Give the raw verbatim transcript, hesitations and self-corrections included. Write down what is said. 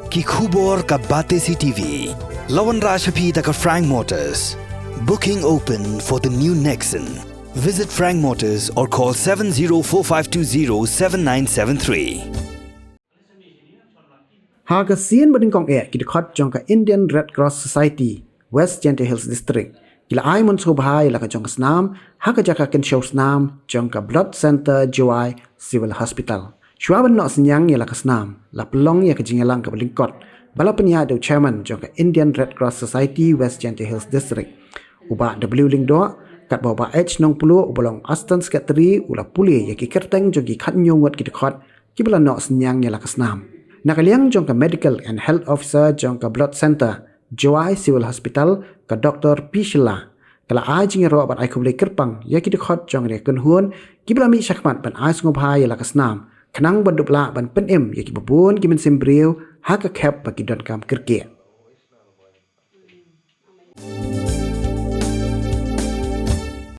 Ki khubor ka Batesi TV. La wanrah sha phi da ka Frank Motors. Booking open for the new Nexon. Visit Frank Motors or call seven zero four five two zero seven nine seven three. Ha ka sien ba nyngkong eh, ki dkhot jong ka Indian Red Cross Society West Jaintia Hills District ki la ai mynshuwa bha ïa la ka jong ka snam ha ka jaka kynshew snam jong ka Blood Centre Jowai Civil Hospital. Shuwa ban noh synñiang ïa la ka snam, la pynlong ïa ka jingïalang kaba lyngkot ba la pynïaid da u Chairman jong ka Indian Red Cross Society West Jaintia Hills District, u Bah W Lyngdoh, katba u Bah H Nongpluh uba long Assistant Secretary u la pule ïa ki kyrteng jong ki khathynñiew ngut ki dkhot kiba la noh synñiang ïa la ka snam. Na ka liang jong ka Medical and Health Officer jong ka Blood Centre Jowai Civil Hospital, ka Doctor P Shylla, ka la ai jingïaroh bad ai khublei kyrpang ïa ki dkhot jong ka ri kynhun kiba la mih shakhmat ban ai sngewbha ïa la ka snam, khnang ban dup lah ban pynim ïa kiba bun ki mynsiem briew ha ka khep ba ki donkam kyrkieh.